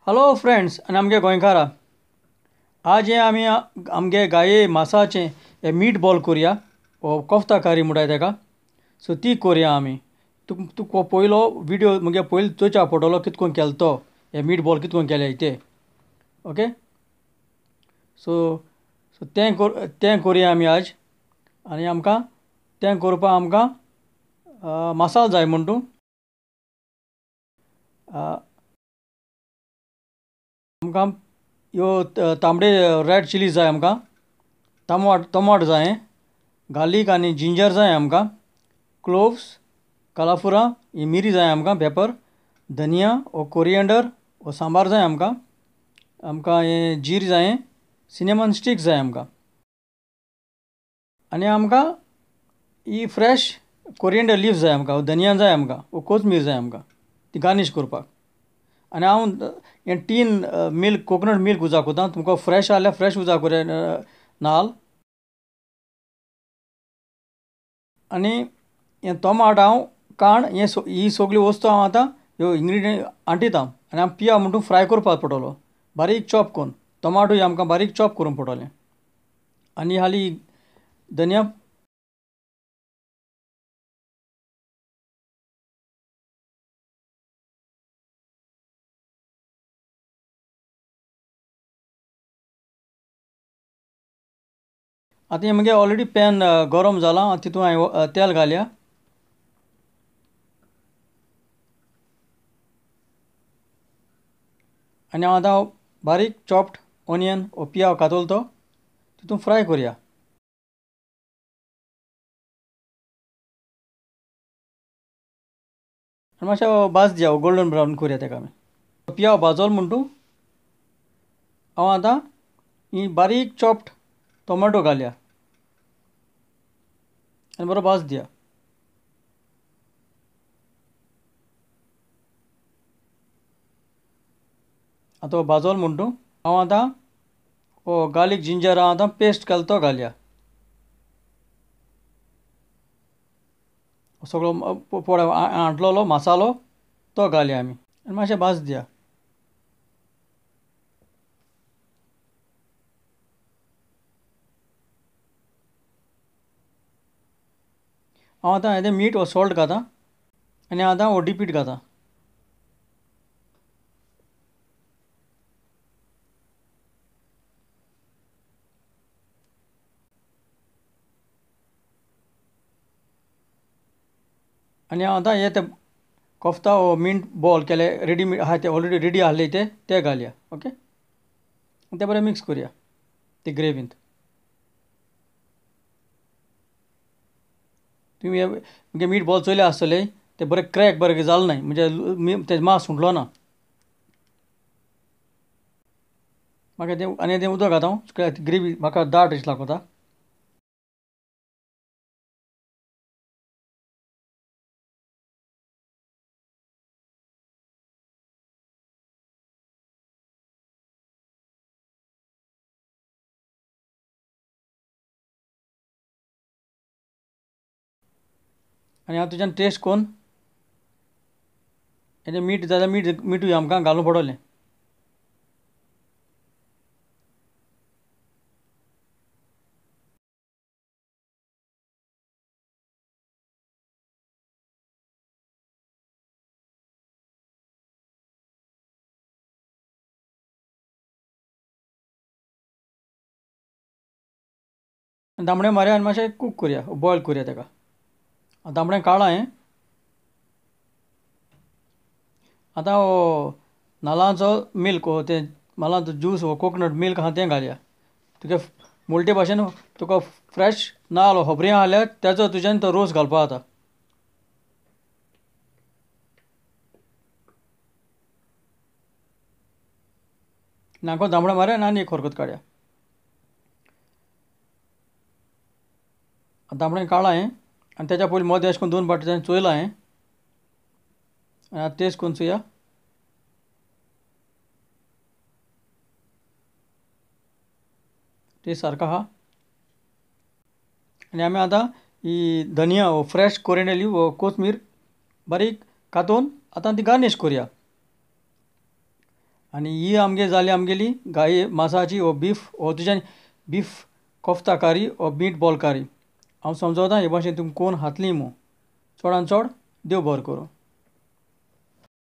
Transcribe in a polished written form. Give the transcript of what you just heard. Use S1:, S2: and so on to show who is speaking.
S1: Hello friends आनी आमगे गोंयकारा, आज हें आमी आमगे गाये मासाचें हें मीट बॉल करुया वो कोफ्ता कारी म्हणटाय तेका. सो ती करुया आमी. तुका पयलो विडियो मुगे पयलो चोवच्या पडटलो कितको केलो तो हे मीट बॉल कितको केले ते. ओके, सो सो तें करुया आमी आज. आनी आमकां तें करपाक आमकां मसालो जाय म्हण तूं आमकां ह्यो तांबडे रेड चिली जाय, आमकां टमाट जाय, गार्लीक आनी जिंजर जाय आमकां, क्लोव्स, कलाफुरां, ही मिरी जाय आमकां, पेपर, धनिया वो कोरिएंडर वो सांबार जाय आमकां, आमकां हें जीर जाय, सिनेमन स्टीक जाय आमकां, आनी आमकां ही फ्रेश कोरिएंडर लीव्स जाय आमकां, धनिया जाय आमकां, वो कोथमीर जाय आमकां ती गार्नीश करपाक. आनी हांव हें टीन मिल्क कोकोनट मिल्क उजाक करता, तुमकां फ्रेश आहल्यार फ्रेश उजाक करुया नाल्ल. आनी हें टोमाट हांव काण हें ही सगळी वस्तू हांव आतां ह्यो इन्ग्रिडियंट हाडिता. आनी आमी पियाव म्हणटू फ्राय करपाक पडटलो बारीक चॉप करून, टोमाटूय आमकां बारीक चॉप करूंक पडटलें. आनी हाली धनिया आतां हें मुगे ऑलरेडी पॅन गरम जालां, तितून हांवें तेल घालया. आनी हांव आतां बारीक चॉप्ड ओनियन वो पियाव कातलो तो तितून फ्राय करुया. आनी मातशें भाज दिया, गोल्डन ब्रावन करुया तेका आमी. पियाव भाजलो म्हण तूं हांव आतां ही बारीक चॉप्ड टोमॅटो घालया आनी बरो भाज दिया. आतां भाजलो म्हण तूं हांव आतां हो गार्लीक जिंजर हांव आतां पेस्ट केलो तो घालया. सगळो पळय हाडलेलो मसालो तो घालया आमी आनी मातशें भाज दिया. हांव आतां हेजें मीठ वो सॉल्ट घाता आनी हांव आतां हळदी पीठ घाता. आनी हांव आतां हे ते कोफ्ता वो मिंट बॉल केले रेडी आहा ते ऑलरेडी रेडी आहले ते घालया. ओके, ते बरें मिक्स करुया ते ग्रेवींत. तुमी हे मीट बॉल चोयले आसतले ते बरें क्रॅक बरें जालें ना, म्हणजे तें मांस सुटलो ना. म्हाका तें आनी तें उदक घाता हांव, ग्रेवी म्हाका दाट अशी लागता. आनी हांव तुज्यान टेस्ट करून हेजें मीठ जाल्यार मिठूय आमकां घालूंक पडटलें. दामडे मारया आनी मातशें कूक करुया, बॉयल करुया तेका. दामडें काडलां हें. आतां हो नाल्लाचो मिल्क हो तें नाल्लाचो ज्यूस हो कोकोनट मिल्क आहा तें घालया. तुगे मुलटे भाशेन तुका फ्रेश नाल्ल होबरी आहा जाल्यार तेजो तुज्यान तो रोस घालपा जाता. नाको दामडो मारया आनी एक खरखत काडया. दामडें काडलां हें आनी तेच्या पयलीं मदें अशें करून दोन फावटी चोयलां हें. आनी आतां टेस्ट करून चोया. टेस्ट सारको आहा. आनी आमी आतां ही धनिया वो फ्रेश कोरिएंडर लीव वो कोथमीर बारीक कातून आतां ती गार्नीश करुया. आनी ही आमगे जाली आमगेली गाये मासाची वो बीफ वो तुज्यान बीफ कोफ्ता कारी वो मीट बॉल कारी. हांव समजता हे भाशेन तुमी कोण खातली म्हूण. चडान चड देव बरें करूं.